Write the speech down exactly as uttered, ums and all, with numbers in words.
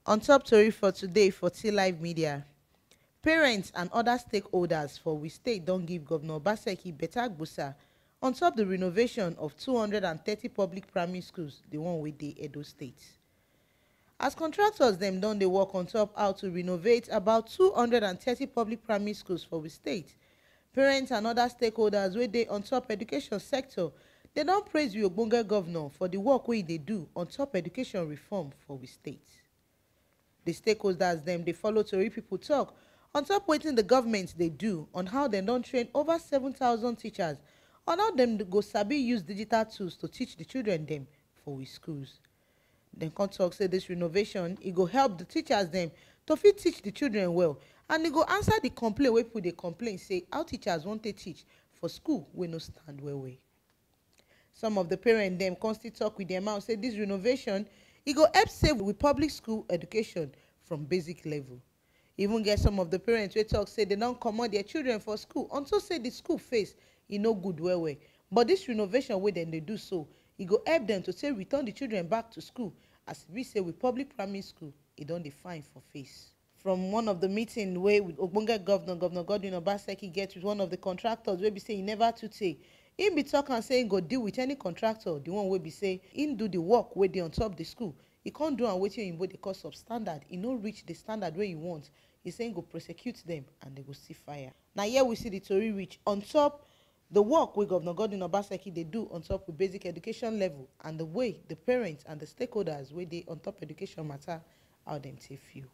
On top tori for today for T Live Media, parents and other stakeholders for we state don give Governor Obaseki better gbosa on top the renovation of two hundred and thirty public primary schools, the one wey dey Edo State. As contractors dem don dey work on top how to renovate about two hundred and thirty public primary schools for we state, parents and other stakeholders wey dey on top education sector, dem don praise the ogbonge governor for the work wey e dey do on top education reform for we state. The stakeholders dem dey follow tori people talk on top wetin the government dey do, on how dem don train over seven thousand teachers, on how dem go sabi use digital tools to teach the children dem for we schools. Dem come talk say this renovation, e go help the teachers dem to fit teach the children well, and e go answer the complaint wey people dey complain say how teachers wan take teach for school wey no stand well well. Some of the parents dem come still talk with their mouth say this renovation, e go help save with public school education from basic level. Even get some of the parents wey talk say dem don comot their children for school unto say the school face, e no good well well. But this renovation wey dem dey do so, e go help dem to take return the children back to school, as e be say with public primary school, e don dey fine for face. From one of the meeting wey with ogbonge governor, Governor Godwin Obaseki get with one of the contractors wey be say e never too tey, im be talk am say im go deal with any contractor, the one wey be say im do the work wey dey on top the school, e come do am wetin oyinbo dey call substandard, e no reach the standard wey e want. E say im go prosecute dem and dem go still fire. Na here we see the tori reach on top the work wey Governor Godwin Obaseki dey do on top with basic education level and the way the parents and the stakeholders wey dey on top education matter, how dem take feel.